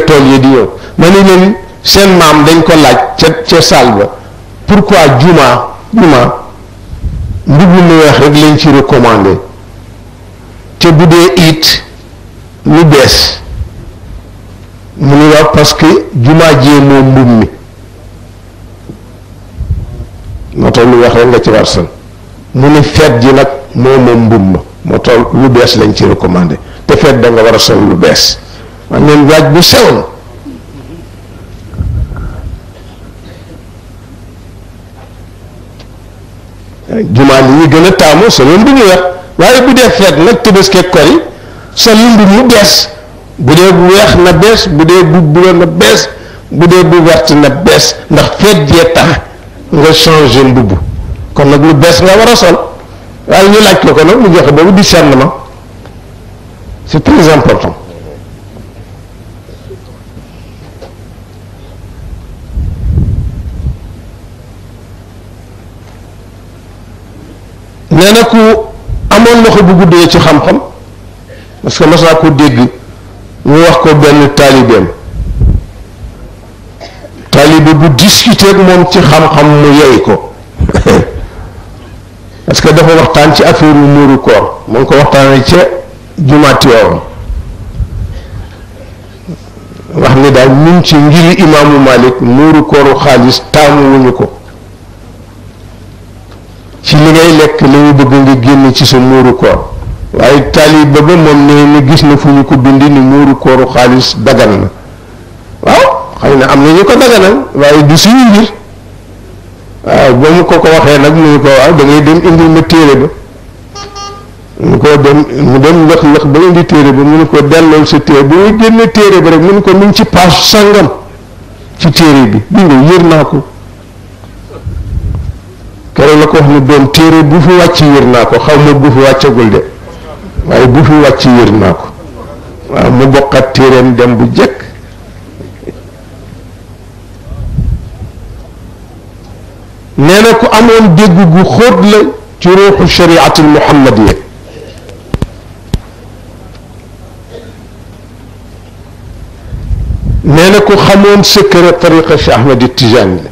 tool yi di ñëw ma ne leen seen maam dañ ko laaj ca saal ba pourquoi juma mbubb mu weex rek lañ ci recommandé te bu dee it lu bees mu ni wax parce que jumaa jee moom mbubb mi moo tax lu weex rek nga ci war sol mu ni feet ji nag moom mbubb ma moo tax lu bees lañ ci recommandé te feet da nga war a sol lu bees man leen waaj bu sew na jumaa li ñu gën a taamu solo mbubb mu weex waaye bu dee feet nag Tabaski ak Kori sol mbubb mu bees bu dee bu weex na bees bu dee bu bula na bees bu dee bu wert na bees ndax feet jee tax nga changer mbubb kon nag lu bees nga war a sol waaye ñu laaj ko nag mu joxe boobu discernement c'est très important nee na ku amoon loxo bu guddee ci xam-xam parce que mas naa ko dégg ñu wax ko benn taalibeem taalibe bu discuter ak moom ci xam-xam mu yey ko parce que dafa waxtaan ci affaire yu muuru koor mu ngi ko waxtaanee ca jumaati woon wax ni daal ñun ci ngiri imaamu Malik muuru kooru xaalis taamu wuñu ko ci li ngay lekk li ñu bëgg nga génn ci sa muuru koor waaye taalibe ba moom ne ni gis na fu ñu ko bindi ni muuru kooru xaalis dagan na waaw xëy na am na ñu ko daganal waaye du suñu mbir waaw ba mu ko waxee nag mu ne ko waaw da ngay dem indi ma téere ba mu dem lëx ba indi téere ba mu ne ko dellool sa téere ba muy génne téere ba rek mu ne ko mu ngi ci page sangam ci téere bi nga yër naa ko keroog la ko wax ne doon téere bu fi wàcc yër naa ko xaw ma bu fi wàccagul de waaye bu fi wàcc yër naa ko waaw mu bokkat téereem dem bu jëkk nee na ku amoon dégg gu xóot la ci ruuxu shariatul muhammadiya nee na ku xamoon secret tariqa Cheikh Ahmed Tijani la